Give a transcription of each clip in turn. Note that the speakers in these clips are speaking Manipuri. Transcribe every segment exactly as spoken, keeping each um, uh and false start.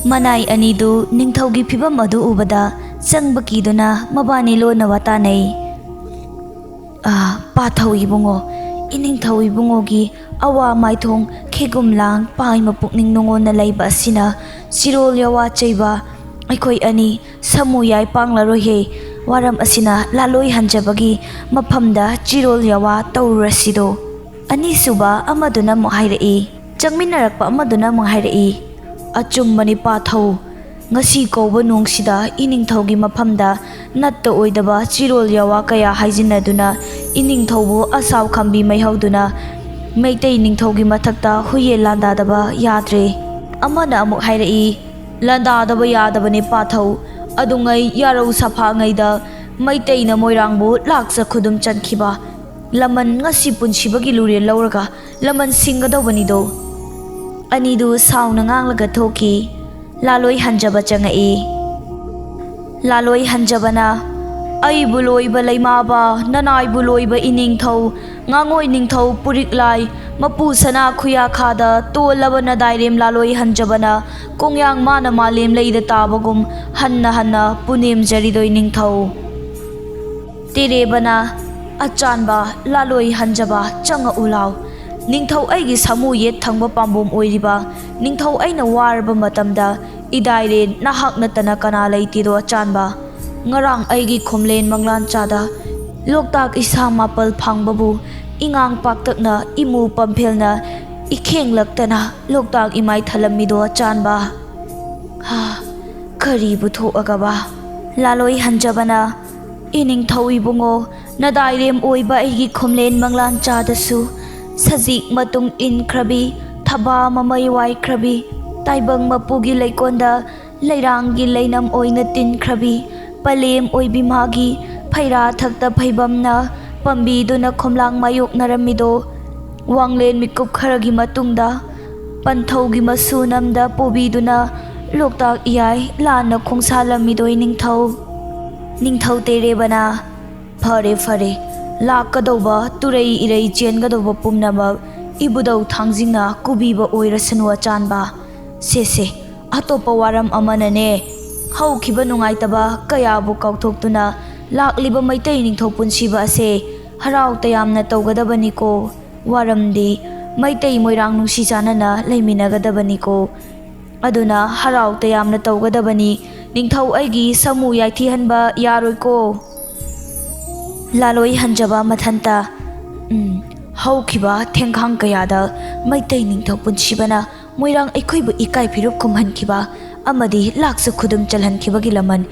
ꯃꯅꯥꯏ ꯑꯅꯤꯗꯨ ꯅꯤꯡꯊꯧꯒꯤ ꯐꯤꯕꯝ ꯑꯗꯨ ꯎꯕꯗ ꯆꯪꯕ ꯀꯤꯗꯨꯅ ꯃꯕꯥꯅꯤ ꯂꯣꯟꯅ ꯋꯥ ꯇꯥꯅꯩ꯫ "ꯑꯥ, ꯄꯥꯊꯧ ꯏꯕꯨꯡꯉꯣ, ꯏꯅꯤꯡꯊꯧ ꯏꯕꯨꯡꯉꯣꯒꯤ ꯑꯋꯥ ꯃꯥꯏꯊꯣꯡ ꯈꯦꯒꯨꯝ ꯂꯥꯡ ꯄꯥꯏꯃ ꯄꯨꯛꯅꯤꯡ ꯅꯨꯡꯉꯣꯟꯅ ꯂꯩꯕ ꯑꯁꯤꯅ ꯆꯤꯔꯣꯜ ꯌꯋꯥ ꯆꯩꯕ ꯑꯩꯈꯣꯏ ꯑꯅꯤ ꯁꯃꯨ ꯌꯥꯏ ꯄꯥꯡꯂꯔꯣꯏꯍꯦ꯫ ꯋꯥꯔꯝ ꯑꯁꯤꯅ ꯂꯥꯂꯣꯏ ꯍꯟꯖꯕꯒꯤ ꯃꯐꯝꯗ ꯆꯤꯔꯣꯜ ꯌꯋꯥ ꯇꯧꯔꯨꯔꯁꯤꯗꯣ"꯫ ꯑꯅꯤꯁꯨꯕ ꯑꯃꯗꯨꯅ ꯑꯃꯨꯛ ꯍꯥꯏꯔꯛꯏ꯫ ꯆꯪꯃꯤꯟꯅꯔꯛꯄ ꯑꯃꯗꯨꯅ ꯑꯃꯨꯛ ꯍꯥꯏꯔꯛꯏ, "ꯑꯆꯨꯝꯕꯅꯤ ꯄꯥꯊꯧ, ꯉꯁꯤ ꯀꯧꯕ ꯅꯣꯡꯁꯤꯗ ꯏꯅꯤꯡꯊꯧꯒꯤ ꯃꯐꯝꯗ ꯅꯠꯇ ꯑꯣꯏꯗꯕ ꯆꯤꯔꯣꯜ ꯌꯋꯥ ꯀꯌꯥ ꯍꯥꯏꯖꯤꯟꯅꯗꯨꯅ ꯏꯅꯤꯡꯊꯧꯕꯨ ꯑꯁꯥꯎ ꯈꯝꯕꯤ ꯃꯩꯍꯧꯗꯨꯅ ꯃꯩꯇꯩ ꯅꯤꯡꯊꯧꯒꯤ ꯃꯊꯛꯇ ꯍꯨꯏꯌꯦꯟ ꯂꯥꯟꯗꯥꯗꯕ ꯌꯥꯗ꯭ꯔꯦ"꯫ ꯑꯃꯅ ꯑꯃꯨꯛ ꯍꯥꯏꯔꯛꯏ, "ꯂꯥꯟꯗꯥꯗꯕ ꯌꯥꯗꯕꯅꯤ ꯄꯥꯊꯧ, ꯑꯗꯨꯉꯩ ꯌꯥꯔꯧ ꯁꯥꯐꯥꯉꯩꯗ ꯃꯩꯇꯩꯅ ꯃꯣꯏꯔꯥꯡꯕꯨ ꯂꯥꯛꯆ ꯈꯨꯗꯨꯝ ꯆꯟꯈꯤꯕ ꯂꯃꯟ ꯉꯁꯤ ꯄꯨꯟꯁꯤꯕꯒꯤ ꯂꯨꯔꯦꯜ ꯂꯧꯔꯒ ꯂꯃꯟ ꯁꯤꯡꯒꯗꯧꯕꯅꯤꯗꯣ"꯫ ꯑꯅꯤꯗꯨ ꯁꯥꯎꯅ ꯉꯥꯡꯂꯒ ꯊꯣꯛꯈꯤ꯫ ꯂꯥꯂꯣꯏ ꯍꯟꯖꯕ ꯆꯪꯉꯛꯏ꯫ ꯂꯥꯂꯣꯏ ꯍꯟꯖꯕꯅ, "ꯑꯩꯕꯨ ꯂꯣꯏꯕ ꯂꯩꯃꯥꯕ, ꯅꯅꯥꯏꯕꯨ ꯂꯣꯏꯕ ꯏꯅꯤꯡꯊꯧ, ꯉꯥꯉꯣꯏ ꯅꯤꯡꯊꯧ ꯄꯨꯔꯤꯛꯂꯥꯏ, ꯃꯄꯨ ꯁꯅꯥ ꯈꯨꯌꯥꯈꯥꯗ ꯇꯣꯜꯂꯕ ꯅꯗꯥꯏꯔꯦꯝ ꯂꯥꯂꯣꯏ ꯍꯟꯖꯕꯅ ꯀꯣꯡꯌꯥꯡ ꯃꯥꯅ ꯃꯥꯂꯦꯝ ꯂꯩꯗ ꯇꯥꯕꯒꯨꯝ ꯍꯟꯅ ꯍꯟꯅ ꯄꯨꯅꯦꯝꯖꯔꯤꯗꯣꯏ ꯅꯤꯡꯊꯧ"꯫ ꯇꯦꯔꯦꯕꯅ, "ꯑꯆꯥꯟꯕ, ꯂꯥꯂꯣꯏ ꯍꯟꯖꯕ, ꯆꯪꯉꯛꯎ ꯂꯥꯎ꯫ ꯅꯤꯡꯊꯧ ꯑꯩꯒꯤ ꯁꯥꯃꯨ ꯌꯦꯠ ꯊꯪꯕ ꯄꯥꯝꯕꯣꯝ ꯑꯣꯏꯔꯤꯕ ꯅꯤꯡꯊꯧ ꯑꯩꯅ ꯋꯥꯔꯕ ꯃꯇꯝꯗ ꯏꯗꯥꯏꯔꯦ ꯅꯍꯥꯛ ꯅꯠꯇꯅ ꯀꯅꯥ ꯂꯩꯇꯦꯗꯣ ꯑꯆꯥꯟꯕ꯫ ꯉꯔꯥꯡ ꯑꯩꯒꯤ ꯈꯨꯝꯂꯦꯟ ꯃꯪꯂꯥꯟ ꯆꯥꯗ ꯂꯣꯛꯇꯥꯛ ꯏꯁꯥ ꯃꯥꯄꯜ ꯐꯥꯡꯕꯕꯨ ꯏꯉꯥꯡ ꯄꯥꯛꯇꯛꯅ ꯏꯃꯨ ꯄꯝꯐꯦꯜꯅ ꯏꯈꯦꯡꯂꯛꯇꯅ ꯂꯣꯛꯇꯥꯛ ꯏꯃꯥꯏ ꯊꯜꯂꯝꯃꯤꯗꯣ ꯑꯆꯥꯟꯕ꯫ ꯍꯥ, ꯀꯔꯤꯕꯨ ꯊꯣꯛꯑꯒꯕ?" ꯂꯥꯂꯣꯏ ꯍꯟꯖꯕꯅ, "ꯏꯅꯤꯡꯊꯧ ꯏꯕꯨꯡꯉꯣ, ꯅꯗꯥꯏꯔꯦꯝ ꯑꯣꯏꯕ ꯑꯩꯒꯤ ꯈꯨꯝꯂꯦꯟ ꯃꯪꯂꯥꯟ ꯆꯥꯗꯁꯨ ꯁꯖꯤꯛ ꯃꯇꯨꯡ ꯏꯟꯈ꯭ꯔꯕꯤ, ꯊꯕꯥ ꯃꯃꯩ ꯋꯥꯏꯈ꯭ꯔꯕꯤ, ꯇꯥꯏꯕꯪ ꯃꯄꯨꯒꯤ ꯂꯩꯀꯣꯟꯗ ꯂꯩꯔꯥꯡꯒꯤ ꯂꯩꯅꯝ ꯑꯣꯏꯅ ꯇꯤꯟꯈ꯭ꯔꯕꯤ, ꯄꯂꯦꯝ ꯑꯣꯏꯕꯤ ꯃꯥꯒꯤ ꯐꯩꯔꯥ ꯊꯛꯇ ꯐꯩꯕꯝꯅ ꯄꯥꯝꯕꯤꯗꯨꯅ ꯈꯣꯝꯂꯥꯡ ꯃꯥꯌꯣꯛꯅꯔꯝꯃꯤꯗꯣ, ꯋꯥꯡꯂꯦꯟ ꯃꯤꯀꯨꯞ ꯈꯔꯒꯤ ꯃꯇꯨꯡꯗ ꯄꯟꯊꯧꯒꯤ ꯃꯁꯨ ꯅꯝꯗ ꯄꯨꯕꯤꯗꯨꯅ ꯂꯣꯛꯇꯥꯛ ꯏꯌꯥꯏ ꯂꯥꯟꯅ ꯈꯣꯡꯁꯥꯜꯂꯝꯃꯤꯗꯣ ꯏꯅꯤꯡꯊꯧ"꯫ ꯅꯤꯡꯊꯧ ꯇꯦꯔꯦꯕꯅ, "ꯐꯔꯦ, ꯐꯔꯦ, ꯂꯥꯛꯀꯗꯧꯕ ꯇꯨꯔꯩ ꯏꯔꯩ ꯆꯦꯟꯒꯗꯧꯕ ꯄꯨꯝꯅꯃꯛ ꯏꯕꯨꯙꯧ ꯊꯥꯡꯖꯤꯡꯅ ꯀꯨꯕꯤꯕ ꯑꯣꯏꯔꯁꯅꯨ ꯑꯆꯥꯟꯕ꯫ ꯁꯦ, ꯁꯦ, ꯑꯇꯣꯞꯄ ꯋꯥꯔꯝ ꯑꯃꯅꯅꯦ, ꯍꯧꯈꯤꯕ ꯅꯨꯡꯉꯥꯏꯇꯕ ꯀꯌꯥꯕꯨ ꯀꯥꯎꯊꯣꯛꯇꯨꯅ ꯂꯥꯛꯂꯤꯕ ꯃꯩꯇꯩ ꯅꯤꯡꯊꯧ ꯄꯨꯟꯁꯤꯕ ꯑꯁꯦ ꯍꯔꯥꯎ ꯇꯌꯥꯝꯅ ꯇꯧꯒꯗꯕꯅꯤꯀꯣ꯫ ꯋꯥꯔꯝꯗꯤ ꯃꯩꯇꯩ ꯃꯣꯏꯔꯥꯡ ꯅꯨꯡꯁꯤ ꯆꯥꯟꯅꯅ ꯂꯩꯃꯤꯟꯅꯒꯗꯕꯅꯤꯀꯣ꯫ ꯑꯗꯨꯅ ꯍꯔꯥꯎ ꯇꯌꯥꯝꯅ ꯇꯧꯒꯗꯕꯅꯤ꯫ ꯅꯤꯡꯊꯧ ꯑꯩꯒꯤ ꯁꯃꯨ ꯌꯥꯏꯊꯤꯍꯟꯕ ꯌꯥꯔꯣꯏꯀꯣ꯫ ꯂꯥꯂꯣꯏ ꯍꯟꯖꯕ ꯃꯊꯟꯇ, ꯎꯝ, ꯍꯧꯈꯤꯕ ꯊꯦꯡꯈꯥꯡ ꯀꯌꯥꯗ ꯃꯩꯇꯩ ꯅꯤꯡꯊꯧ ꯄꯨꯟꯁꯤꯕꯅ ꯃꯣꯏꯔꯥꯡ ꯑꯩꯈꯣꯏꯕꯨ ꯏꯀꯥꯏ ꯐꯤꯔꯨꯞ ꯈꯨꯝꯍꯟꯈꯤꯕ ꯑꯃꯗꯤ ꯂꯥꯛꯆ ꯈꯨꯗꯨꯝ ꯆꯜꯍꯟꯈꯤꯕꯒꯤ ꯂꯃꯟ,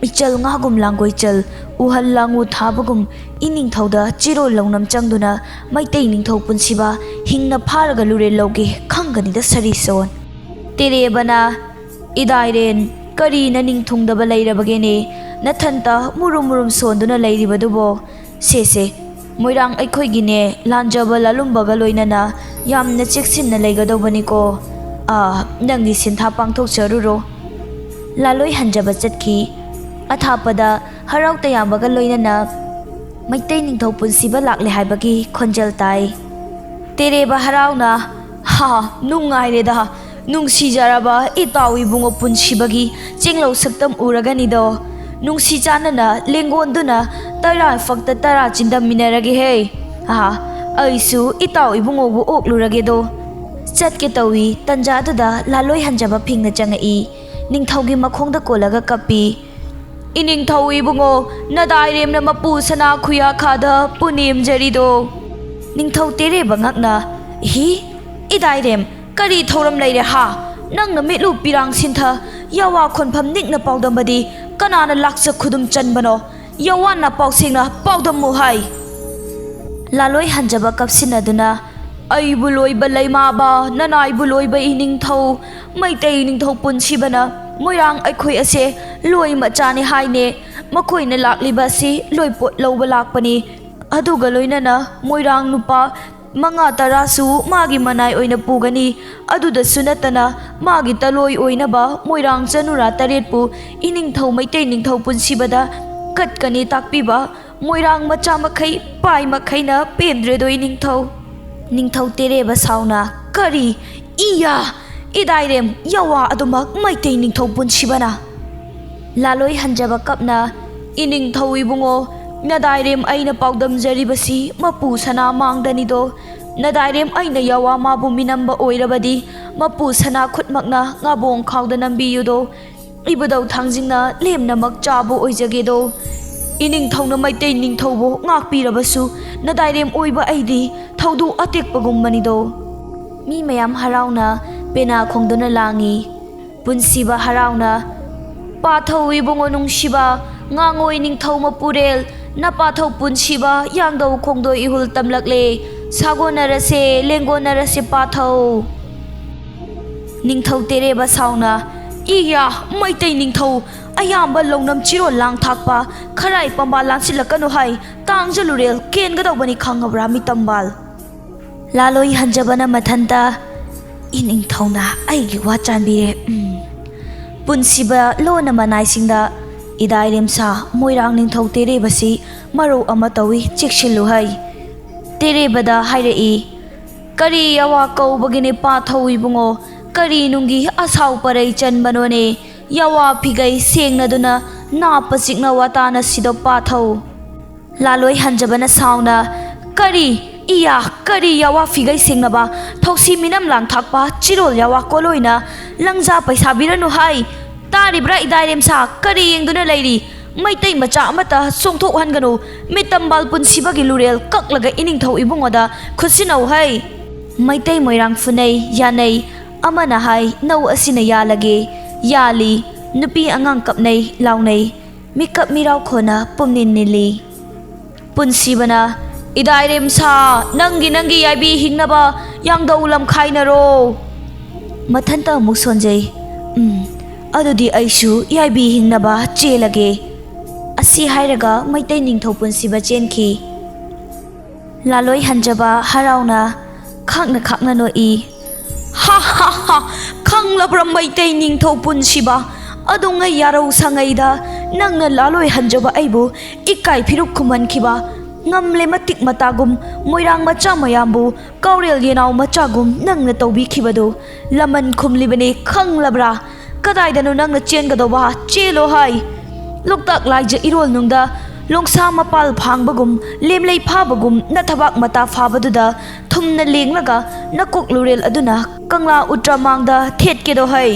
ꯏꯆꯜ ꯉꯥꯒꯨꯝ ꯂꯥꯡꯒꯣꯏꯆꯜ, ꯎꯍꯜ ꯂꯥꯡꯉꯨ ꯊꯥꯕꯒꯨꯝ ꯏꯅꯤꯡꯊꯧꯗ ꯆꯤꯔꯣꯜ ꯂꯧꯅꯝ ꯆꯪꯗꯨꯅ ꯃꯩꯇꯩ ꯅꯤꯡꯊꯧ ꯄꯨꯟꯁꯤꯕ ꯍꯤꯡꯅ ꯐꯥꯔꯒ ꯂꯨꯔꯦꯜ ꯂꯧꯒꯦ ꯈꯪꯒꯅꯤꯗ ꯁꯔꯤꯁꯣꯟ꯫ ꯇꯦꯔꯦꯕꯅ, "ꯏꯗꯥꯏꯔꯦꯟ, ꯀꯔꯤ ꯅꯅꯤꯡ ꯊꯨꯡꯗꯕ ꯂꯩꯔꯕꯒꯦꯅꯦ? ꯅꯊꯟꯇ ꯃꯨꯔꯨꯝ ꯃꯨꯔꯨꯝ ꯁꯣꯟꯗꯨꯅ ꯂꯩꯔꯤꯕꯗꯨꯕꯣ? ꯁꯦ ꯁꯦ, ꯃꯣꯏꯔꯥꯡ ꯑꯩꯈꯣꯏꯒꯤꯅꯦ, ꯂꯥꯟꯖꯕ ꯂꯥꯂꯨꯝꯕꯒ ꯂꯣꯏꯅꯅ ꯌꯥꯝꯅ ꯆꯦꯛꯁꯤꯟꯅ ꯂꯩꯒꯗꯧꯕꯅꯤꯀꯣ꯫ ꯑꯥ, ꯅꯪꯒꯤ ꯁꯤꯟꯊꯥ ꯄꯥꯡꯊꯣꯛꯆꯔꯨꯔꯣ꯫" ꯂꯥꯂꯣꯏ ꯍꯟꯖꯕ ꯆꯠꯈꯤ꯫ ꯑꯊꯥꯞꯄꯗ ꯍꯔꯥꯎ ꯇꯌꯥꯝꯕꯒ ꯂꯣꯏꯅꯅ ꯃꯩꯇꯩ ꯅꯤꯡꯊꯧ ꯄꯨꯟꯁꯤꯕ ꯂꯥꯛꯂꯦ ꯍꯥꯏꯕꯒꯤ ꯈꯣꯟꯖꯦꯜ ꯇꯥꯏ꯫ ꯇꯦꯔꯦꯕ ꯍꯔꯥꯎꯅ, "ꯍꯥ, ꯅꯨꯡꯉꯥꯏꯔꯦꯗ, ꯅꯨꯡꯁꯤꯖꯔꯕ ꯏꯇꯥꯎ ꯏꯕꯨꯡꯉꯣ ꯄꯨꯟꯁꯤꯕꯒꯤ ꯆꯦꯡꯂꯧ ꯁꯛꯇꯝ ꯎꯔꯒꯅꯤꯗꯣ꯫ ꯅꯨꯡꯁꯤ ꯆꯥꯟꯅꯅ ꯂꯦꯡꯒꯣꯟꯗꯨꯅ ꯇꯔꯥ ꯐꯛꯇ ꯇꯔꯥ ꯆꯤꯟꯗꯝꯃꯤꯟꯅꯔꯒꯦꯍꯦ꯫ ꯑꯍꯥ, ꯑꯩꯁꯨ ꯏꯇꯥꯎ ꯏꯕꯨꯡꯉꯣꯕꯨ ꯑꯣꯛꯂꯨꯔꯒꯦꯗꯣ꯫" ꯆꯠꯀꯦ ꯇꯧꯏ꯫ ꯇꯟꯖꯥꯗꯨꯗ ꯂꯥꯂꯣꯏ ꯍꯟꯖꯕ ꯐꯤꯡꯅ ꯆꯪꯉꯛꯏ꯫ ꯅꯤꯡꯊꯧꯒꯤ ꯃꯈꯣꯡꯗ ꯀꯣꯜꯂꯒ ꯀꯞꯄꯤ꯫ "ꯏꯅꯤꯡꯊꯧ ꯏꯕꯨꯡꯉꯣ, ꯅꯗꯥꯏꯔꯦꯝꯅ ꯃꯄꯨ ꯁꯅꯥ ꯈꯨꯌꯥꯈꯥꯗ ꯄꯨꯅꯦꯝꯖꯔꯤꯗꯣ꯫" ꯅꯤꯡꯊꯧ ꯇꯦꯔꯦꯕ ꯉꯛꯅ, "ꯍꯤ? ꯏꯗꯥꯏꯔꯦꯝ, ꯀꯔꯤ ꯊꯧꯔꯝ ꯂꯩꯔꯦ ꯍꯥ? ꯅꯪꯅ ꯃꯤꯠꯂꯨ ꯄꯤꯔꯥꯡ ꯁꯤꯟꯊ, ꯌꯥꯋꯥ ꯈꯣꯟꯐꯝ ꯅꯤꯛꯅ ꯄꯥꯎꯗꯝꯕꯗꯤ ꯀꯅꯥꯅ ꯂꯥꯛꯆ ꯈꯨꯗꯨꯝ ꯆꯟꯕꯅꯣ? ꯌꯥꯋꯥꯟꯅ ꯄꯥꯎꯁꯦꯡꯅ ꯄꯥꯎꯗꯝꯃꯨ ꯍꯥꯏ꯫" ꯂꯥꯂꯣꯏ ꯍꯟꯖꯕ ꯀꯞꯁꯤꯟꯅꯗꯨꯅ, "ꯑꯩꯕꯨ ꯂꯣꯏꯕ ꯂꯩꯃꯥꯕ, ꯅꯅꯥꯏꯕꯨ ꯂꯣꯏꯕ ꯏꯅꯤꯡꯊꯧ, ꯃꯩꯇꯩ ꯅꯤꯡꯊꯧ ꯄꯨꯟꯁꯤꯕꯅ ꯃꯣꯏꯔꯥꯡ ꯑꯩꯈꯣꯏ ꯑꯁꯦ ꯂꯣꯏ ꯃꯆꯥꯅꯤ ꯍꯥꯏꯅꯦ꯫ ꯃꯈꯣꯏꯅ ꯂꯥꯛꯂꯤꯕ ꯑꯁꯤ ꯂꯣꯏꯄꯣꯠ ꯂꯧꯕ ꯂꯥꯛꯄꯅꯤ꯫ ꯑꯗꯨꯒ ꯂꯣꯏꯅꯅ ꯃꯣꯏꯔꯥꯡ ꯅꯨꯄꯥ ꯃꯉꯥ ꯇꯔꯥꯁꯨ ꯃꯥꯒꯤ ꯃꯅꯥꯏ ꯑꯣꯏꯅ ꯄꯨꯒꯅꯤ꯫ ꯑꯗꯨꯗꯁꯨ ꯅꯠꯇꯅ ꯃꯥꯒꯤ ꯇꯂꯣꯏ ꯑꯣꯏꯅꯕ ꯃꯣꯏꯔꯥꯡ ꯆꯅꯨꯔꯥ ꯇꯔꯦꯠꯄꯨ ꯏꯅꯤꯡꯊꯧ ꯃꯩꯇꯩ ꯅꯤꯡꯊꯧ ꯄꯨꯟꯁꯤꯕꯗ ꯀꯠꯀꯅꯤ ꯇꯥꯛꯄꯤꯕ ꯃꯣꯏꯔꯥꯡ ꯃꯆꯥ ꯃꯈꯩ ꯄꯥꯏ ꯃꯈꯩꯅ ꯄꯦꯟꯗ꯭ꯔꯦꯗꯣ ꯏꯅꯤꯡꯊꯧ꯫" ꯅꯤꯡꯊꯧ ꯇꯦꯔꯦꯕ ꯁꯥꯎꯅ, "ꯀꯔꯤ? ꯏꯌꯥ! ꯏꯗꯥꯏꯔꯦꯝ ꯌꯥꯋꯥ ꯑꯗꯨꯃꯛ ꯃꯩꯇꯩ ꯅꯤꯡꯊꯧ ꯄꯨꯟꯁꯤꯕꯅ꯫ ꯂꯥꯂꯣꯏ ꯍꯟꯖꯕ ꯀꯞꯅ, "ꯏꯅꯤꯡꯊꯧ ꯏꯕꯨꯡꯉꯣ, ꯅꯗꯥꯏꯔꯦꯝ ꯑꯩꯅ ꯄꯥꯎꯗꯝꯖꯔꯤꯕꯁꯤ ꯃꯄꯨ ꯁꯅꯥ ꯃꯥꯡꯗꯅꯤꯗꯣ꯫ ꯅꯗꯥꯏꯔꯦꯝ ꯑꯩꯅ ꯌꯥꯋꯥ ꯃꯥꯕꯨ ꯃꯤꯅꯝꯕ ꯑꯣꯏꯔꯕꯗꯤ ꯃꯄꯨ ꯁꯅꯥ ꯈꯨꯠꯃꯛꯅ ꯉꯥꯕꯣꯡ ꯈꯥꯎꯗ ꯅꯝꯕꯤꯌꯨꯗꯣ꯫ ꯏꯕꯨꯙꯧ ꯊꯥꯡꯖꯤꯡꯅ ꯂꯦꯝꯅꯃꯛ ꯆꯥꯕ ꯑꯣꯏꯖꯒꯦꯗꯣ꯫ ꯏꯅꯤꯡꯊꯧꯅ ꯃꯩꯇꯩ ꯅꯤꯡꯊꯧꯕꯨ ꯉꯥꯛꯄꯤꯔꯕꯁꯨ ꯅꯗꯥꯏꯔꯦꯝ ꯑꯣꯏꯕ ꯑꯩꯗꯤ ꯊꯧꯗꯣꯛ ꯑꯇꯦꯛꯄꯒꯨꯝꯕꯅꯤꯗꯣ"꯫ ꯃꯤ ꯃꯌꯥꯝ ꯍꯔꯥꯎꯅ ꯄꯦꯅꯥ ꯈꯣꯡꯗꯨꯅ ꯂꯥꯡꯏ꯫ ꯄꯨꯟꯁꯤꯕ ꯍꯔꯥꯎꯅ, "ꯄꯥꯊꯧ ꯏꯕꯨꯡꯉꯣ ꯅꯨꯡꯁꯤꯕ, ꯉꯥꯡꯉꯣꯏ ꯅꯤꯡꯊꯧ ꯃꯄꯨꯔꯦꯜ, ꯅꯄꯥꯊꯧ ꯄꯨꯟꯁꯤꯕ, ꯌꯥꯡꯗꯧ ꯈꯣꯡꯗꯣꯏ ꯏꯍꯨꯜ ꯇꯝꯂꯛꯂꯦ, ꯁꯥꯒꯣꯟꯅꯔꯁꯦ, ꯂꯦꯡꯒꯣꯟꯅꯔꯁꯦ ꯄꯥꯊꯧ"꯫ ꯅꯤꯡꯊꯧ ꯇꯦꯔꯦꯕ ꯁꯥꯎꯅ, "ꯏꯌꯥ, ꯃꯩꯇꯩ ꯅꯤꯡꯊꯧ, ꯑꯌꯥꯝꯕ ꯂꯧꯅꯝ ꯆꯤꯔꯣꯜ ꯂꯥꯡ ꯊꯥꯛꯄ, ꯈꯔꯥꯏ ꯄꯝꯕꯥꯜ ꯂꯥꯟꯁꯤꯜꯂꯛꯀꯅꯨ ꯍꯥꯏ, ꯇꯥꯡꯖꯂꯨꯔꯦꯜ ꯀꯦꯟꯒꯗꯧꯕꯅꯤ ꯈꯪꯉꯕ꯭ꯔꯥ ꯃꯤꯇꯝꯕꯥꯜ"꯫ ꯂꯥꯂꯣꯏ ꯍꯟꯖꯕꯅ ꯃꯊꯟꯇ, "ꯏꯅꯤꯡꯊꯧꯅ ꯑꯩꯒꯤ ꯋꯥ ꯆꯥꯟꯕꯤꯔꯦ꯫ ꯎꯝ"꯫ ꯄꯨꯟꯁꯤꯕ ꯂꯣꯟꯅ ꯃꯅꯥꯏꯁꯤꯡꯗ, "ꯏꯗꯥꯏꯔꯦꯝꯁꯥ, ꯃꯣꯏꯔꯥꯡ ꯅꯤꯡꯊꯧ ꯇꯦꯔꯦꯕꯁꯤ ꯃꯔꯧ ꯑꯃ ꯇꯧꯏ, ꯆꯦꯛꯁꯤꯜꯂꯨ" ꯍꯥꯏ꯫ ꯇꯦꯔꯦꯕꯗ ꯍꯥꯏꯔꯛꯏ, "ꯀꯔꯤ ꯌꯥꯋꯥ ꯀꯧꯕꯒꯤꯅꯦ ꯄꯥꯊꯧ ꯏꯕꯨꯡꯉꯣ? ꯀꯔꯤ ꯅꯨꯡꯒꯤ ꯑꯁꯥꯎ ꯄꯔꯩ ꯆꯟꯕꯅꯣꯅꯦ? ꯌꯥꯋꯥ ꯐꯤꯒꯩ ꯁꯦꯡꯅꯗꯨꯅ ꯅꯥꯞꯄ ꯆꯤꯛꯅ ꯋꯥꯇꯥꯅ ꯁꯤꯗꯣ ꯄꯥꯊꯧ"꯫ ꯂꯥꯂꯣꯏ ꯍꯟꯖꯕꯅ ꯁꯥꯎꯅ, "ꯀꯔꯤ? ꯏꯌꯥ, ꯀꯔꯤ ꯌꯥꯋꯥ ꯐꯤꯒꯩ ꯁꯦꯡꯅꯕ, ꯊꯧꯁꯤ ꯃꯤꯅꯝ ꯂꯥꯡ ꯊꯥꯛꯄ, ꯆꯤꯔꯣꯜ ꯌꯥꯋꯥ ꯀꯣꯂꯣꯏꯅ ꯂꯪꯖꯥ ꯄꯩꯁꯥꯕꯤꯔꯅꯨ ꯍꯥꯏ꯫ ꯇꯥꯔꯤꯕ꯭ꯔꯥ ꯏꯗꯥꯏꯔꯦꯝꯁꯥ? ꯀꯔꯤ ꯌꯦꯡꯗꯨꯅ ꯂꯩꯔꯤ? ꯃꯩꯇꯩ ꯃꯆꯥ ꯑꯃꯠꯇ ꯆꯣꯡꯊꯣꯛꯍꯟꯒꯅꯨ꯫ ꯃꯤꯇꯝꯕꯥꯜ ꯄꯨꯟꯁꯤꯕꯒꯤ ꯂꯨꯔꯦꯜ ꯀꯛꯂꯒ ꯏꯅꯤꯡꯊꯧ ꯏꯕꯨꯡꯉꯣꯗ ꯈꯨꯠꯁꯤꯟꯅꯧ ꯍꯥꯏ"꯫ ꯃꯩꯇꯩ ꯃꯣꯏꯔꯥꯡ ꯐꯨꯅꯩ, ꯌꯥꯅꯩ꯫ ꯑꯃꯅ ꯍꯥꯏ, "ꯅꯧ ꯑꯁꯤꯅ ꯌꯥꯜꯂꯒꯦ"꯫ ꯌꯥꯜꯂꯤ꯫ ꯅꯨꯄꯤ ꯑꯉꯥꯡ ꯀꯞꯅꯩ, ꯂꯥꯎꯅꯩ꯫ ꯃꯤꯀꯞ ꯃꯤꯔꯥꯎ ꯈꯣꯟꯅ ꯄꯨꯝꯅꯤꯟ ꯅꯤꯜꯂꯤ꯫ ꯄꯨꯟꯁꯤꯕꯅ, "ꯏꯗꯥꯏꯔꯦꯝꯁꯥ, ꯅꯪꯒꯤ, ꯅꯪꯒꯤ ꯌꯥꯏꯕꯤ ꯍꯤꯡꯅꯕ ꯌꯥꯡꯗꯧ ꯂꯝꯈꯥꯏꯅꯔꯣ"꯫ ꯃꯊꯟꯇ ꯑꯃꯨꯛ ꯁꯣꯟꯖꯩ꯫ "ꯎꯝ, ꯑꯗꯨꯗꯤ ꯑꯩꯁꯨ ꯌꯥꯏꯕꯤ ꯍꯤꯡꯅꯕ ꯆꯦꯜꯂꯒꯦ"꯫ ꯑꯁꯤ ꯍꯥꯏꯔꯒ ꯃꯩꯇꯩ ꯅꯤꯡꯊꯧ ꯄꯨꯟꯁꯤꯕ ꯆꯦꯟꯈꯤ꯫ ꯂꯥꯂꯣꯏ ꯍꯟꯖꯕ ꯍꯔꯥꯎꯅ ꯈꯥꯛꯅ ꯈꯥꯛꯅ ꯅꯣꯛꯏ꯫ "ꯍꯥ ꯍꯥ ꯍꯥ! ꯈꯪꯂꯕ꯭ꯔꯥ ꯃꯩꯇꯩ ꯅꯤꯡꯊꯧ ꯄꯨꯟꯁꯤꯕ? ꯑꯗꯨꯉꯩ ꯌꯥꯔꯧ ꯁꯉꯩꯗ ꯅꯪꯅ ꯂꯥꯂꯣꯏ ꯍꯟꯖꯕ ꯑꯩꯕꯨ ꯏꯀꯥꯏ ꯐꯤꯔꯨꯛ ꯈꯨꯝꯍꯟꯈꯤꯕ꯫ ꯉꯝꯂꯦ ꯃꯇꯤꯛ ꯃꯇꯥꯒꯨꯝ ꯃꯣꯏꯔꯥꯡ ꯃꯆꯥ ꯃꯌꯥꯝꯕꯨ ꯀꯥꯎꯔꯦꯜ ꯌꯦꯅꯥꯎ ꯃꯆꯥꯒꯨꯝ ꯅꯪꯅ ꯇꯧꯕꯤꯈꯤꯕꯗꯨ ꯂꯃꯟ ꯈꯨꯝꯂꯤꯕꯅꯤ, ꯈꯪꯂꯕ꯭ꯔꯥ? ꯀꯗꯥꯏꯗꯅꯣ ꯅꯪꯅ ꯆꯦꯟꯒꯗꯧꯕ? ꯆꯦꯜꯂꯣ ꯍꯥꯏ꯫ ꯂꯣꯛꯇꯥꯛ ꯂꯥꯏꯖ ꯏꯔꯣꯜꯅꯨꯡꯗ ꯂꯣꯡꯁꯥ ꯃꯄꯥꯜ ꯐꯥꯡꯕꯒꯨꯝ, ꯂꯦꯝꯂꯩ ꯐꯥꯕꯒꯨꯝ ꯅꯊꯕꯥꯛ ꯃꯇꯥ ꯐꯥꯕꯗꯨꯗ ꯊꯨꯝꯅ ꯂꯦꯡꯂꯒ ꯅꯀꯣꯛ ꯂꯨꯔꯦꯜ ꯑꯗꯨꯅ ꯀꯪꯂꯥ ꯎꯇ꯭ꯔ ꯃꯥꯡꯗ ꯊꯦꯠꯀꯦꯗꯣ ꯍꯩ꯫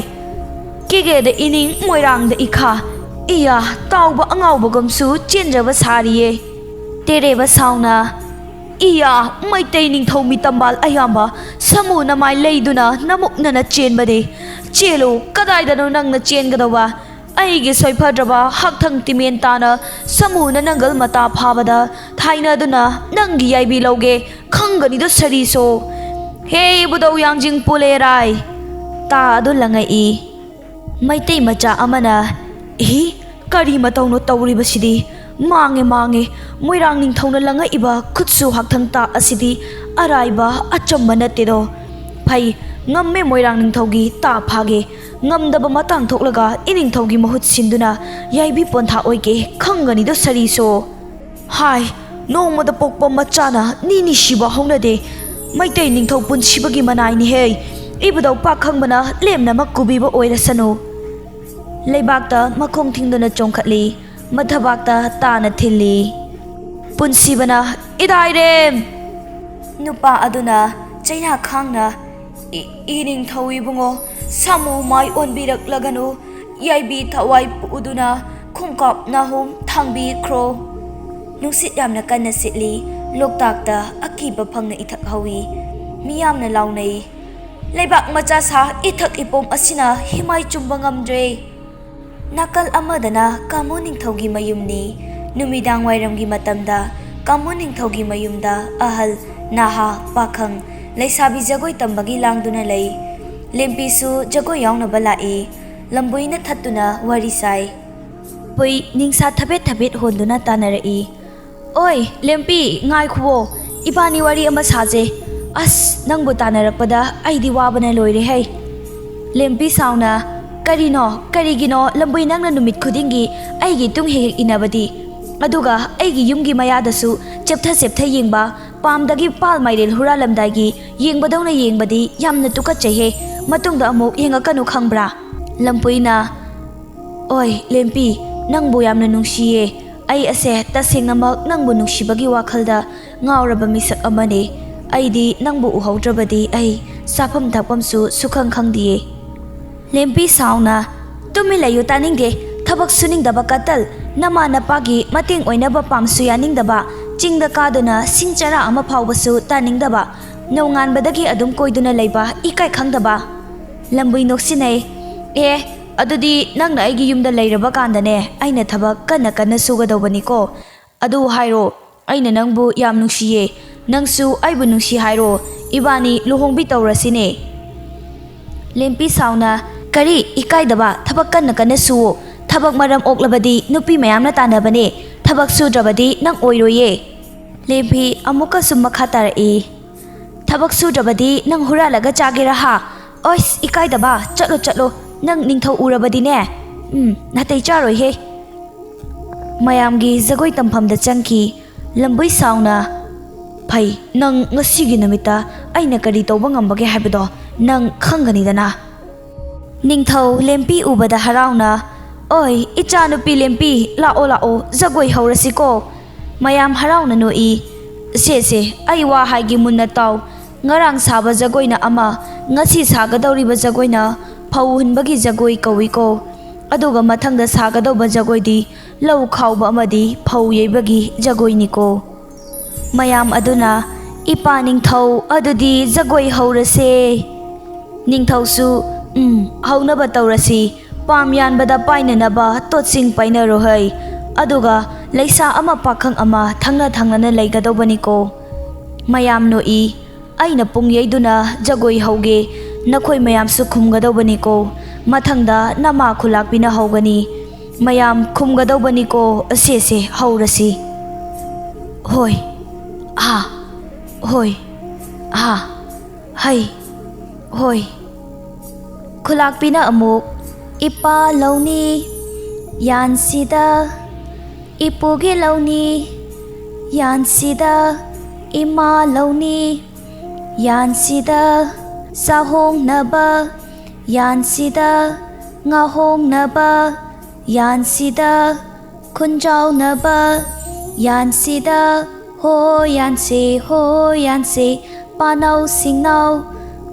ꯀꯦꯒꯦꯗ ꯏꯅꯤꯡ ꯃꯣꯏꯔꯥꯡꯗ ꯏꯈꯥ, ꯏꯌꯥ, ꯇꯥꯎꯕ ꯑꯉꯥꯎꯕꯒꯨꯝꯁꯨ ꯆꯦꯟꯖꯕ ꯁꯥꯔꯤꯌꯦ꯫ ꯇꯦꯔꯦꯕ ꯁꯥꯎꯅ, ꯏꯌꯥ, ꯃꯩꯇꯩ ꯅꯤꯡꯊꯧ ꯃꯤꯇꯝꯕꯥꯜ ꯑꯌꯥꯝꯕ ꯁꯃꯨ ꯅꯃꯥꯏ ꯂꯩꯗꯨꯅ ꯅꯃꯨꯛꯅꯅ ꯆꯦꯟꯕꯅꯤ꯫ ꯆꯦꯜꯂꯨ, ꯀꯗꯥꯏꯗꯅꯣ ꯅꯪꯅ ꯆꯦꯟꯒꯗꯧꯕ? ꯑꯩꯒꯤ ꯁꯣꯏꯐꯗ꯭ꯔꯕ ꯍꯛꯊꯪ ꯇꯤꯃꯦꯟ ꯇꯥꯅ ꯁꯃꯨꯅ ꯅꯪꯒꯜ ꯃꯇꯥ ꯐꯥꯕꯗ ꯊꯥꯏꯅꯗꯨꯅ ꯅꯪꯒꯤ ꯌꯥꯏꯕꯤ ꯂꯧꯒꯦ, ꯈꯪꯒꯅꯤꯗꯣ ꯁꯔꯤꯁꯣ꯫ ꯍꯦ ꯏꯕꯨꯙꯧ ꯌꯥꯡꯖꯤꯡ ꯄꯨꯂꯦꯔꯥꯏ꯫ ꯇꯥ ꯑꯗꯨ ꯂꯪꯉꯛꯏ꯫ ꯃꯩꯇꯩ ꯃꯆꯥ ꯑꯃꯅ, ꯏꯍꯤ, ꯀꯔꯤ ꯃꯇꯧꯅꯣ ꯇꯧꯔꯤꯕꯁꯤꯗꯤ? ꯃꯥꯡꯉꯦ, ꯃꯥꯡꯉꯦ꯫ ꯃꯣꯏꯔꯥꯡ ꯅꯤꯡꯊꯧꯅ ꯂꯪꯉꯛꯏꯕ ꯈꯨꯠꯁꯨ ꯍꯛꯊꯪ ꯇꯥ ꯑꯁꯤꯗꯤ ꯑꯔꯥꯏꯕ ꯑꯆꯝꯕ ꯅꯠꯇꯦꯗꯣ꯫ ꯐꯩ, ꯉꯝꯃꯦ ꯃꯣꯏꯔꯥꯡ ꯅꯤꯡꯊꯧꯒꯤ ꯇꯥ ꯐꯥꯒꯦ꯫ ꯉꯝꯗꯕ ꯃꯇꯥꯡ ꯊꯣꯛꯂꯒ ꯏꯅꯤꯡꯊꯧꯒꯤ ꯃꯍꯨꯠ ꯁꯤꯟꯗꯨꯅ ꯌꯥꯏꯕꯤ ꯄꯣꯟꯊꯥ ꯑꯣꯏꯒꯦ, ꯈꯪꯒꯅꯤꯗꯣ ꯁꯔꯤꯁꯣ꯫ ꯍꯥꯏ, ꯅꯣꯡꯃꯗ ꯄꯣꯛꯄ ꯃꯆꯥꯅ ꯅꯤꯅꯤ ꯁꯤꯕ ꯍꯧꯅꯗꯦ꯫ ꯃꯩꯇꯩ ꯅꯤꯡꯊꯧ ꯄꯨꯟꯁꯤꯕꯒꯤ ꯃꯅꯥꯏꯅꯤꯍꯦ꯫ ꯏꯕꯨꯙꯧ ꯄꯥꯛꯈꯪꯕꯅ ꯂꯦꯝꯅꯃꯛ ꯀꯨꯕꯤꯕ ꯑꯣꯏꯔꯁꯅꯨ꯫ ꯂꯩꯕꯥꯛꯇ ꯃꯈꯣꯡ ꯊꯤꯡꯗꯨꯅ ꯆꯣꯡꯈꯠꯂꯤ꯫ ꯃꯊꯕꯥꯛꯇ ꯇꯥꯅ ꯊꯤꯜꯂꯤ꯫ ꯄꯨꯟꯁꯤꯕꯅ, "ꯏꯗꯥꯏꯔꯦꯝ!" ꯅꯨꯄꯥ ꯑꯗꯨꯅ ꯆꯩꯅꯥ ꯈꯥꯡꯅ, "ꯏ-, ꯏꯅꯤꯡꯊꯧ ꯏꯕꯨꯡꯉꯣ, ꯁꯥꯃꯨ ꯃꯥꯏ ꯑꯣꯟꯕꯤꯔꯛꯂꯒꯅꯨ, ꯌꯥꯏꯕꯤ ꯊꯋꯥꯏ ꯄꯨꯗꯨꯅ ꯈꯣꯡꯀꯥꯞ ꯅꯥꯍꯨꯝ ꯊꯥꯡꯕꯤꯈ꯭ꯔꯣ꯫" ꯅꯨꯡꯁꯤꯠ ꯌꯥꯝꯅ ꯀꯟꯅ ꯁꯤꯠꯂꯤ꯫ ꯂꯣꯛꯇꯥꯛꯇ ꯑꯀꯤꯕ ꯐꯪꯅ ꯏꯊꯛ ꯍꯧꯏ꯫ ꯃꯤꯌꯥꯝꯅ ꯂꯥꯎꯅꯩ, "ꯂꯩꯕꯥꯛ ꯃꯆꯥ ꯁꯥ ꯏꯊꯛ ꯏꯄꯣꯝ ꯑꯁꯤꯅ ꯍꯤꯃꯥꯏ ꯆꯨꯝꯕ ꯉꯝꯗ꯭ꯔꯦ꯫" ꯅꯥꯀꯜ ꯑꯃꯗꯅ ꯀꯥꯃꯣ ꯅꯤꯡꯊꯧꯒꯤ ꯃꯌꯨꯝꯅꯤ꯫ ꯅꯨꯃꯤꯗꯥꯡ ꯋꯥꯏꯔꯝꯒꯤ ꯃꯇꯝꯗ ꯀꯥꯃꯣ ꯅꯤꯡꯊꯧꯒꯤ ꯃꯌꯨꯝꯗ ꯑꯍꯜ, ꯅꯍꯥ, ꯄꯥꯈꯪ, ꯂꯩꯁꯥꯕꯤ ꯖꯒꯣꯏ ꯇꯝꯕꯒꯤ ꯂꯥꯡꯗꯨꯅ ꯂꯩ꯫ ꯂꯦꯝꯄꯤꯁꯨ ꯖꯒꯣꯏ ꯌꯥꯎꯅꯕ ꯂꯥꯛꯏ꯫ ꯂꯝꯕꯨꯏꯅ ꯊꯠꯇꯨꯅ ꯋꯥꯔꯤ ꯁꯥꯏ꯫ ꯄꯨꯏ ꯅꯤꯡꯁꯥ ꯊꯕꯦꯠ ꯊꯕꯦꯠ ꯍꯣꯟꯗꯨꯅ ꯇꯥꯟꯅꯔꯛꯏ꯫ "ꯑꯣꯏ, ꯂꯦꯝꯄꯤ, ꯉꯥꯏꯈꯨꯋꯣ, ꯏꯕꯥꯅꯤ ꯋꯥꯔꯤ ꯑꯃ ꯁꯥꯁꯦ꯫ ꯑꯁ, ꯅꯪꯕꯨ ꯇꯥꯟꯅꯔꯛꯄꯗ ꯑꯩꯗꯤ ꯋꯥꯕꯅ ꯂꯣꯏꯔꯦ ꯍꯩ꯫" ꯂꯦꯝꯄꯤ ꯁꯥꯎꯅ, "ꯀꯔꯤꯅꯣ, ꯀꯔꯤꯒꯤꯅꯣ ꯂꯝꯕꯨꯏ ꯅꯪꯅ ꯅꯨꯃꯤꯠ ꯈꯨꯗꯤꯡꯒꯤ ꯑꯩꯒꯤ ꯇꯨꯡ ꯍꯦꯛ ꯍꯦꯛ ꯏꯟꯅꯕꯗꯤ? ꯑꯗꯨꯒ ꯑꯩꯒꯤ ꯌꯨꯝꯒꯤ ꯃꯌꯥꯗꯁꯨ ꯆꯦꯞꯊ ꯆꯦꯞꯊ ꯌꯦꯡꯕ, ꯄꯥꯝꯗꯒꯤ ꯄꯥꯜ ꯃꯥꯏꯔꯦꯜ ꯍꯨꯔꯥꯜꯂꯝꯗꯥꯏꯒꯤ ꯌꯦꯡꯕꯗꯧꯅ ꯌꯦꯡꯕꯗꯤ ꯌꯥꯝꯅ ꯇꯨꯀꯠꯆꯩꯍꯦ꯫ ꯃꯇꯨꯡꯗ ꯑꯃꯨꯛ ꯌꯦꯡꯉꯛꯀꯅꯨ ꯈꯪꯕ꯭ꯔꯥ?" ꯂꯝꯄꯨꯏꯅ, "ꯑꯣꯏ, ꯂꯦꯝꯄꯤ, ꯅꯪꯕꯨ ꯌꯥꯝꯅ ꯅꯨꯡꯁꯤꯌꯦ꯫ ꯑꯩ ꯑꯁꯦ ꯇꯁꯦꯡꯅꯃꯛ ꯅꯪꯕꯨ ꯅꯨꯡꯁꯤꯕꯒꯤ ꯋꯥꯈꯜꯗ ꯉꯥꯎꯔꯕ ꯃꯤꯁꯛ ꯑꯃꯅꯦ꯫ ꯑꯩꯗꯤ ꯅꯪꯕꯨ ꯎꯍꯧꯗ꯭ꯔꯕꯗꯤ ꯑꯩ ꯆꯥꯐꯝ ꯊꯛꯐꯝꯁꯨ ꯁꯨꯈꯪ ꯈꯪꯗꯤꯌꯦ꯫" ꯂꯦꯝꯄꯤ ꯁꯥꯎꯅ, "ꯇꯨꯃꯤꯟ ꯂꯩꯌꯨ, ꯇꯥꯅꯤꯡꯗꯦ꯫ ꯊꯕꯛ ꯁꯨꯅꯤꯡꯗꯕ ꯀꯇꯜ, ꯅꯃꯥ ꯅꯄꯥꯒꯤ ꯃꯇꯦꯡ ꯑꯣꯏꯅꯕ ꯄꯥꯝꯁꯨ ꯌꯥꯅꯤꯡꯗꯕ, ꯆꯤꯡꯗ ꯀꯥꯗꯨꯅ ꯁꯤꯡ ꯆꯔꯥ ꯑꯃ ꯐꯥꯎꯕꯁꯨ ꯇꯥꯅꯤꯡꯗꯕ, ꯅꯣꯡꯉꯥꯟꯕꯗꯒꯤ ꯑꯗꯨꯝ ꯀꯣꯏꯗꯨꯅ ꯂꯩꯕ ꯏꯀꯥꯏ ꯈꯪꯗꯕ꯫" ꯂꯝꯕꯨꯏ ꯅꯣꯛꯁꯤꯟꯅꯩ꯫ "ꯑꯦ, ꯑꯗꯨꯗꯤ ꯅꯪꯅ ꯑꯩꯒꯤ ꯌꯨꯝꯗ ꯂꯩꯔꯕ ꯀꯥꯟꯗꯅꯦ, ꯑꯩꯅ ꯊꯕꯛ ꯀꯟꯅ ꯀꯟꯅ ꯁꯨꯒꯗꯧꯕꯅꯤꯀꯣ꯫ ꯑꯗꯨ ꯍꯥꯏꯔꯣ, ꯑꯩꯅ ꯅꯪꯕꯨ ꯌꯥꯝ ꯅꯨꯡꯁꯤꯌꯦ, ꯅꯪꯁꯨ ꯑꯩꯕꯨ ꯅꯨꯡꯁꯤ ꯍꯥꯏꯔꯣ, ꯏꯕꯥꯅꯤ ꯂꯨꯍꯣꯡꯕꯤ ꯇꯧꯔꯁꯤꯅꯦ꯫" ꯂꯦꯝꯄꯤ ꯁꯥꯎꯅ, "ꯀꯔꯤ ꯏꯀꯥꯏꯗꯕ? ꯊꯕꯛ ꯀꯟꯅ ꯀꯟꯅ ꯁꯨꯋꯣ꯫ ꯊꯕꯛ ꯃꯔꯝ ꯑꯣꯛꯂꯕꯗꯤ ꯅꯨꯄꯤ ꯃꯌꯥꯝꯅ ꯇꯥꯟꯅꯕꯅꯦ꯫ ꯊꯕꯛ ꯁꯨꯗ꯭ꯔꯕꯗꯤ ꯅꯪ ꯑꯣꯏꯔꯣꯏꯌꯦ꯫" ꯂꯦꯝꯄꯤ ꯑꯃꯨꯛꯀꯁꯨ ꯃꯈꯥ ꯇꯥꯔꯛꯏ, "ꯊꯕꯛ ꯁꯨꯗ꯭ꯔꯕꯗꯤ ꯅꯪ ꯍꯨꯔꯥꯜꯂꯒ ꯆꯥꯒꯦꯔꯥ ꯍꯥ? ꯑꯣꯏꯁ, ꯏꯀꯥꯏꯗꯕ, ꯆꯠꯂꯣ ꯆꯠꯂꯣ, ꯅꯪ ꯅꯤꯡꯊꯧ ꯎꯔꯕꯗꯤꯅꯦ, ꯎꯝ, ꯅꯥꯇꯩ ꯆꯥꯔꯣꯏꯍꯦ꯫" ꯃꯌꯥꯝꯒꯤ ꯖꯒꯣꯏ ꯇꯝꯐꯝꯗ ꯆꯪꯈꯤ꯫ ꯂꯝꯕꯨꯏ ꯁꯥꯎꯅ, "ꯐꯩ, ꯅꯪ ꯉꯁꯤꯒꯤ ꯅꯨꯃꯤꯠꯇ ꯑꯩꯅ ꯀꯔꯤ ꯇꯧꯕ ꯉꯝꯕꯒꯦ ꯍꯥꯏꯕꯗꯣ ꯅꯪ ꯈꯪꯒꯅꯤꯗꯅ꯫" ꯅꯤꯡꯊꯧ ꯂꯦꯝꯄꯤ ꯎꯕꯗ ꯍꯔꯥꯎꯅ, "ꯑꯣꯏ, ꯏꯆꯥꯅꯨꯄꯤ ꯂꯦꯝꯄꯤ, ꯂꯥꯛꯑꯣ ꯂꯥꯛꯑꯣ, ꯖꯒꯣꯏ ꯍꯧꯔꯁꯤꯀꯣ꯫" ꯃꯌꯥꯝ ꯍꯔꯥꯎꯅ ꯅꯣꯛꯏ꯫ "ꯁꯦ ꯁꯦ, ꯑꯩ ꯋꯥ ꯍꯥꯏꯒꯦ ꯃꯨꯟꯅ ꯇꯥꯎ꯫ ꯉꯔꯥꯡ ꯁꯥꯕ ꯖꯒꯣꯏꯅ ꯑꯃ, ꯉꯁꯤ ꯁꯥꯒꯗꯧꯔꯤꯕ ꯖꯒꯣꯏꯅ ꯐꯧ ꯍꯨꯟꯕꯒꯤ ꯖꯒꯣꯏ ꯀꯧꯏꯀꯣ꯫ ꯑꯗꯨꯒ ꯃꯊꯪꯗ ꯁꯥꯒꯗꯧꯕ ꯖꯒꯣꯏꯗꯤ ꯂꯧ ꯈꯥꯎꯕ ꯑꯃꯗꯤ ꯐꯧ ꯌꯩꯕꯒꯤ ꯖꯒꯣꯏꯅꯤꯀꯣ꯫" ꯃꯌꯥꯝ ꯑꯗꯨꯅ, "ꯏꯄꯥ ꯅꯤꯡꯊꯧ, ꯑꯗꯨꯗꯤ ꯖꯒꯣꯏ ꯍꯧꯔꯁꯦ꯫" ꯅꯤꯡꯊꯧꯁꯨ, "ꯎꯝ, ꯍꯧꯅꯕ ꯇꯧꯔꯁꯤ꯫ ꯄꯥꯝ ꯌꯥꯟꯕꯗ ꯄꯥꯏꯅꯅꯕ ꯇꯣꯠꯁꯤꯡ ꯄꯥꯏꯅꯔꯣꯍꯩ꯫ ꯑꯗꯨꯒ ꯂꯩꯁꯥ ꯑꯃ ꯄꯥꯈꯪ ꯑꯃ ꯊꯪꯅ ꯊꯪꯅꯅ ꯂꯩꯒꯗꯧꯕꯅꯤꯀꯣ꯫" ꯃꯌꯥꯝ ꯅꯣꯛꯏ꯫ "ꯑꯩꯅ ꯄꯨꯡ ꯌꯩꯗꯨꯅ ꯖꯒꯣꯏ ꯍꯧꯒꯦ, ꯅꯈꯣꯏ ꯃꯌꯥꯝꯁꯨ ꯈꯨꯝꯒꯗꯧꯕꯅꯤꯀꯣ꯫ ꯃꯊꯪꯗ ꯅꯃꯥ ꯈꯨꯂꯥꯛꯄꯤꯅ ꯍꯧꯒꯅꯤ꯫ ꯃꯌꯥꯝ ꯈꯨꯝꯒꯗꯧꯕꯅꯤꯀꯣ, ꯑꯁꯦꯁꯦ ꯍꯧꯔꯁꯤ꯫" "ꯍꯣꯏ, ꯑꯥ, ꯍꯣꯏ, ꯑꯥ, ꯍꯩ, ꯍꯣꯏ꯫" ꯈꯨꯂꯥꯛꯄꯤꯅ ꯑꯃꯨꯛ, "ꯏꯄꯥ ꯂꯧꯅꯤ ꯌꯥꯟꯁꯤꯗ, ꯏꯄꯨꯒꯤ ꯂꯧꯅꯤ ꯌꯥꯟꯁꯤꯗ, ꯏꯃꯥ ꯂꯧꯅꯤ ꯌꯥꯟꯁꯤꯗ, ꯆꯥꯍꯣꯡꯅꯕ ꯌꯥꯟꯁꯤꯗ, ꯉꯥꯍꯣꯡꯅꯕ ꯌꯥꯟꯁꯤꯗ, ꯈꯨꯟꯖꯥꯎꯅꯕ ꯌꯥꯟꯁꯤꯗ, ꯍꯣ ꯌꯥꯟꯁꯦ, ꯍꯣ ꯌꯥꯟꯁꯦ, ꯄꯥꯅꯧ ꯁꯤꯡꯅꯧ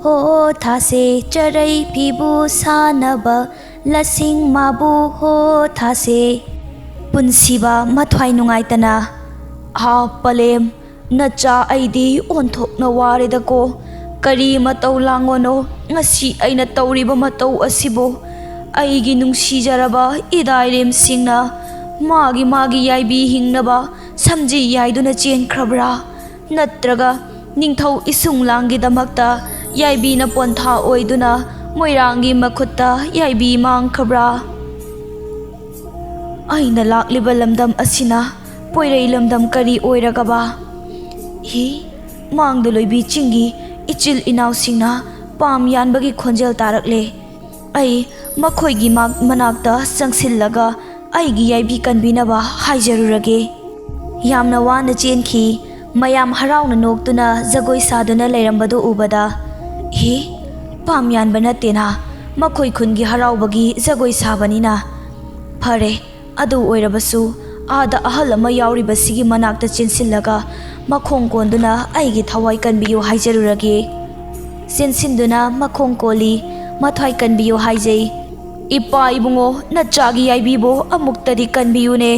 ꯍꯣ ꯊꯥꯁꯦ, ꯆꯔꯩ ꯐꯤꯕꯨ ꯁꯥꯅꯕ ꯂꯁꯤꯡ ꯃꯥꯕꯨ ꯍꯣ ꯊꯥꯁꯦ꯫ ꯄꯨꯟꯁꯤꯕ ꯃꯊ꯭ꯋꯥꯏ ꯅꯨꯡꯉꯥꯏꯇꯅ, "ꯍꯥ ꯄꯂꯦꯝ, ꯅꯆꯥ ꯑꯩꯗꯤ ꯑꯣꯟꯊꯣꯛꯅ ꯋꯥꯔꯦꯗꯀꯣ꯫ ꯀꯔꯤ ꯃꯇꯧ ꯂꯥꯡꯉꯣꯅꯣ ꯉꯁꯤ ꯑꯩꯅ ꯇꯧꯔꯤꯕ ꯃꯇꯧ ꯑꯁꯤꯕꯨ? ꯑꯩꯒꯤ ꯅꯨꯡꯁꯤꯖꯔꯕ ꯏꯗꯥꯏꯔꯦꯝꯁꯤꯡꯅ ꯃꯥꯒꯤ ꯃꯥꯒꯤ ꯌꯥꯏꯕꯤ ꯍꯤꯡꯅꯕ ꯁꯝꯖꯤ ꯌꯥꯏꯗꯨꯅ ꯆꯦꯟꯈ꯭ꯔꯕ꯭ꯔꯥ? ꯅꯠꯇ꯭ꯔꯒ ꯅꯤꯡꯊꯧ ꯏꯁꯨꯡ ꯂꯥꯡꯒꯤꯗꯃꯛꯇ ꯌꯥꯏꯕꯤꯅ ꯄꯣꯟꯊꯥ ꯑꯣꯏꯗꯨꯅ ꯃꯣꯏꯔꯥꯡꯒꯤ ꯃꯈꯨꯠꯇ ꯌꯥꯏꯕꯤ ꯃꯥꯡꯈ꯭ꯔꯕ꯭ꯔꯥ? ꯑꯩꯅ ꯂꯥꯛꯂꯤꯕ ꯂꯝꯗꯝ ꯑꯁꯤꯅ ꯄꯣꯏꯔꯩ ꯂꯝꯗꯝ ꯀꯔꯤ ꯑꯣꯏꯔꯒꯕ?" ꯍꯤ, ꯃꯥꯡꯗ ꯂꯣꯏꯕꯤ ꯆꯤꯡꯒꯤ ꯏꯆꯤꯜ ꯏꯅꯥꯎꯁꯤꯡꯅ ꯄꯥꯝ ꯌꯥꯟꯕꯒꯤ ꯈꯣꯟꯖꯦꯜ ꯇꯥꯔꯛꯂꯦ꯫ ꯑꯩ ꯃꯈꯣꯏꯒꯤ ꯃꯥꯛ-, ꯃꯅꯥꯛꯇ ꯆꯪꯁꯤꯜꯂꯒ ꯑꯩꯒꯤ ꯌꯥꯏꯕꯤ ꯀꯟꯕꯤꯅꯕ ꯍꯥꯏꯖꯔꯨꯔꯒꯦ꯫ ꯌꯥꯝꯅ ꯋꯥꯅ ꯆꯦꯟꯈꯤ꯫ ꯃꯌꯥꯝ ꯍꯔꯥꯎꯅ ꯅꯣꯛꯇꯨꯅ ꯖꯒꯣꯏ ꯁꯥꯗꯨꯅ ꯂꯩꯔꯝꯕꯗꯨ ꯎꯕꯗ, "ꯍꯤ, ꯄꯥꯝ ꯌꯥꯟꯕ ꯅꯠꯇꯦꯅ, ꯃꯈꯣꯏ ꯈꯨꯟꯒꯤ ꯍꯔꯥꯎꯕꯒꯤ ꯖꯒꯣꯏ ꯁꯥꯕꯅꯤꯅ꯫ ꯐꯔꯦ, ꯑꯗꯨ ꯑꯣꯏꯔꯕꯁꯨ ꯑꯥꯗ ꯑꯍꯜ ꯑꯃ ꯌꯥꯎꯔꯤꯕꯁꯤꯒꯤ ꯃꯅꯥꯛꯇ ꯆꯦꯟꯁꯤꯜꯂꯒ ꯃꯈꯣꯡ ꯀꯣꯟꯗꯨꯅ ꯑꯩꯒꯤ ꯊꯋꯥꯏ ꯀꯟꯕꯤꯌꯨ ꯍꯥꯏꯖꯔꯨꯔꯒꯦ꯫" ꯆꯦꯟꯁꯤꯟꯗꯨꯅ ꯃꯈꯣꯡ ꯀꯣꯜꯂꯤ꯫ "ꯃꯊ꯭ꯋꯥꯏ ꯀꯟꯕꯤꯌꯨ ꯍꯥꯏꯖꯩ꯫ ꯏꯄꯥ ꯏꯕꯨꯡꯉꯣ, ꯅꯆꯥꯒꯤ ꯌꯥꯏꯕꯤꯕꯨ ꯑꯃꯨꯛꯇꯗꯤ ꯀꯟꯕꯤꯌꯨꯅꯦ꯫"